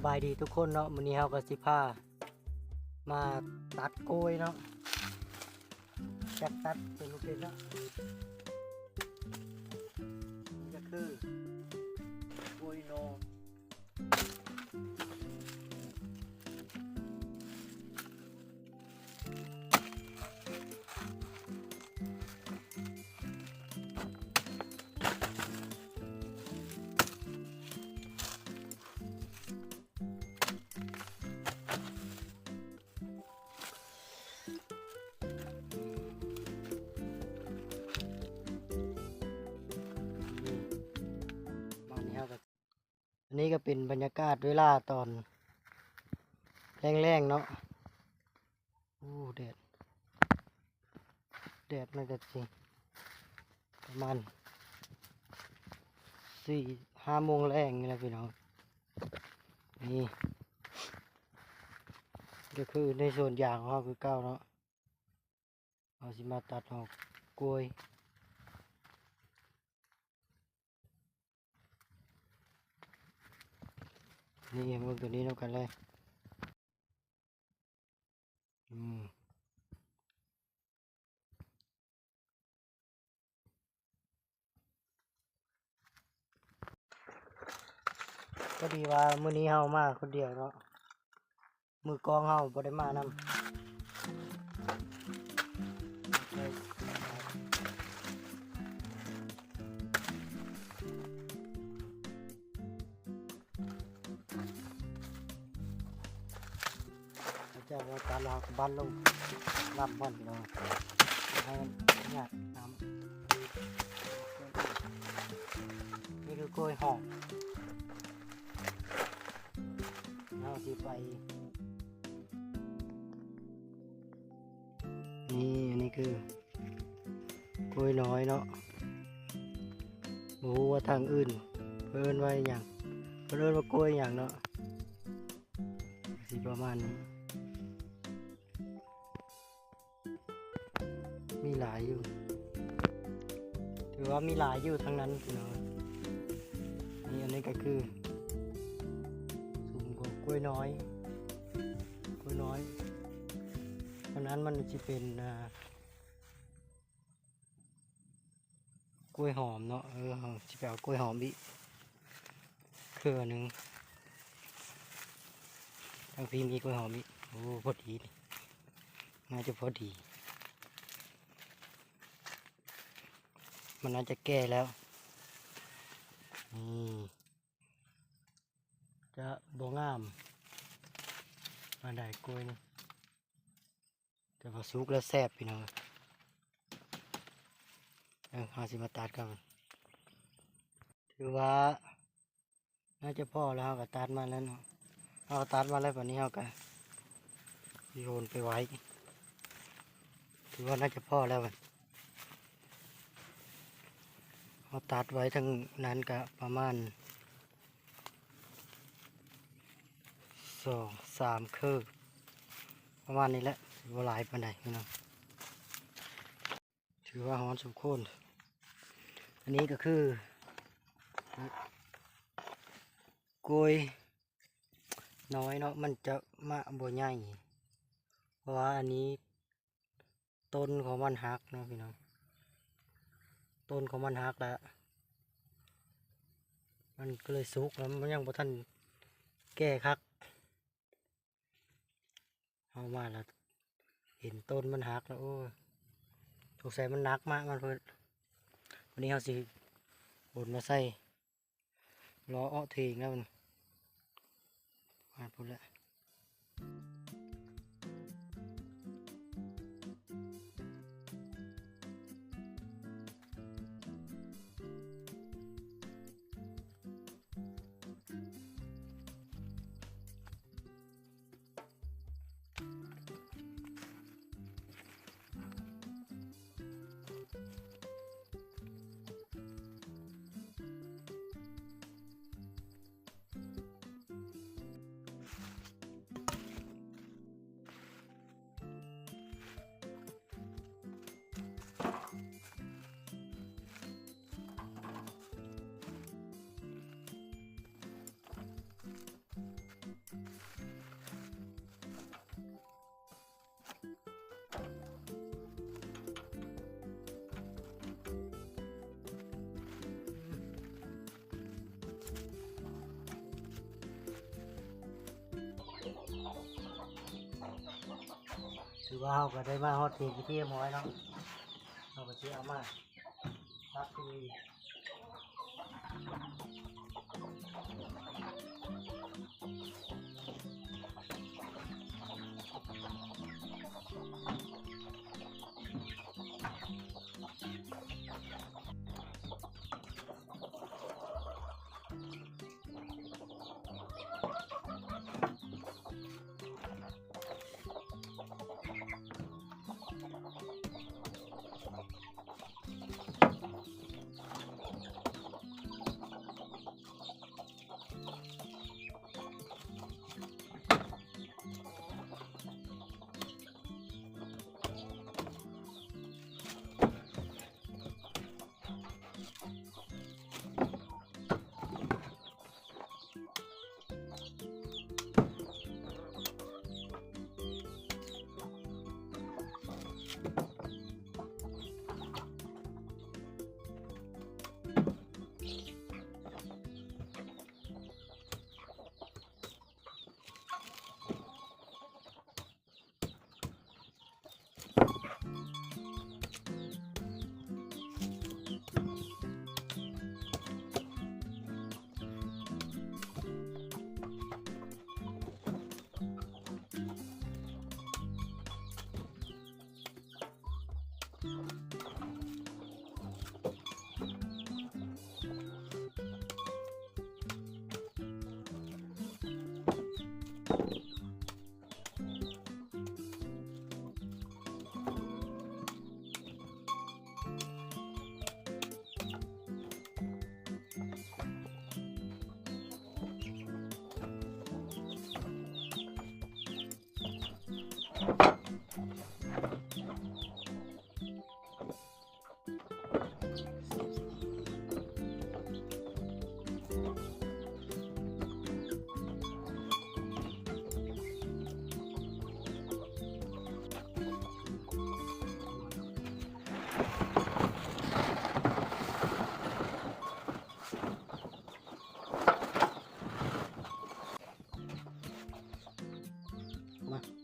ບາຍດີທຸກຄົນເນາະ, ມື້ນີ້ເຮົາກໍຊິພາມາຕັດກ້ວຍເນາະ, ຈັກຕັດເປັນບໍ່ເປັນເນາະ. ນີ້ກໍຄືກ້ວຍໜໍ່. ອັນນີ້ກໍເປັນບັນຍາກາດເວລາຕອນແລງໆເນາະ. ໂອ້ ແດດ ແດດມັນກໍຊິປະມານສີ່ຫ້າໂມງແລງນີ້ແຫຼະພີ່ນ້ອງ. ນີ້ກໍຄືໃນສວນຢາງຂອງເຮົາຄືເກົ່າເນາະ, ເຮົາຊິມາຕັດເອົາກ້ວຍ. ນີ້ ເບິ່ງໂຕນີ້ນຳກັນເລີຍ. ອືມ ພໍດີວ່າມື້ນີ້ເຮົາມາຄົນດຽວເນາະ. ມືກ້ອງເຮົາບໍ່ໄດ້ມານຳ. ຈາກວ່າຕັດແລ້ວເຮົາກໍບັ້ນລົງລຳມັນພີ່ນ້ອງ ໃຫ້ມັນຫຍາດນ້ຳ. ນີ້ຄືກ້ວຍຫອມ. ເຮົາຊິໄປ ນີ້ ອັນນີ້ຄືກ້ວຍນ້ອຍເນາະ, ບໍ່ຮູ້ວ່າທາງອື່ນເພິ່ນເອີ້ນວ່າຫຍັງ, ເພິ່ນເອີ້ນວ່າກ້ວຍຫຍັງເນາະ, ຊິປະມານນີ້. ມີຫຼາຍຢູ່ ຖືວ່າມີຫຼາຍຢູ່ທາງນັ້ນພີ່ນ້ອງ. ນີ້ ອັນນີ້ກໍຄືຊຸມຂອງກ້ວຍນ້ອຍ ກ້ວຍນ້ອຍ. ທາງນັ້ນມັນຊິເປັນ ອ່າ ກ້ວຍຫອມເນາະ. ເອີ ເຮົາຊິໄປເອົາກ້ວຍຫອມອີກເຄືອໜຶ່ງ. ທາງພີ້ມີກ້ວຍຫອມອີກ. ໂອ້ ພໍດີນີ້ ໜ້າຈະພໍດີ, ມັນໜ້າຈະແກ່ແລ້ວ. ນີ້ ຈະບໍ່ງາມປານໃດກ້ວຍນີ້. ແຕ່ວ່າສຸກແລ້ວແຊບພີ່ນ້ອງ. ເອີ ເຮົາຊິມາຕັດກ່ອນ. ຖືວ່າໜ້າຈະພໍແລ້ວ, ເຮົາກໍຕັດມາແລ້ວເນາະ, ເຮົາກໍຕັດມາແລ້ວ. ບາດນີ້ເຮົາກໍໂຍນໄປໄວ້. ຖືວ່າໜ້າຈະພໍແລ້ວ. ເຮົາຕັດໄວ້ທາງນັ້ນກໍປະມານ ສອງສາມຄື ປະມານນີ້ແຫຼະ, ບໍ່ຫຼາຍປານໃດພີ່ນ້ອງ. ຖືວ່າຮ້ອນສົມຄວນ. ອັນນີ້ກໍຄືກ້ວຍນ້ອຍເນາະ, ມັນຈະມະບໍ່ໃຫຍ່ ເພາະວ່າອັນນີ້ ຕົ້ນຂອງມັນຫັກເນາະພີ່ນ້ອງ, ຕົ້ນຂອງມັນຫັກແລ້ວ ມັນກໍເລີຍສຸກແລ້ວ, ມັນຍັງບໍ່ທັນແກ່ຄັກ. ເຮົາມາແລ້ວເຫັນຕົ້ນມັນຫັກແລ້ວ ໂອ້ຍ ສົງໄສມັນໜັກມາກມັນເພິ່ນ. ວັນນີ້ເຮົາຊິຂົນມາໃສ່ ລໍເອາະເທງແລ້ວ ມາພຸ້ນແຫຼະ. ຖືວ່າເຮົາກໍໄດ້ມາຮອດເຂດເປັນທີ່ຮຽບຮ້ອຍເນາະ ເຮົາກໍຊິເອົາມາ ປັກຄືອີກ. ມາ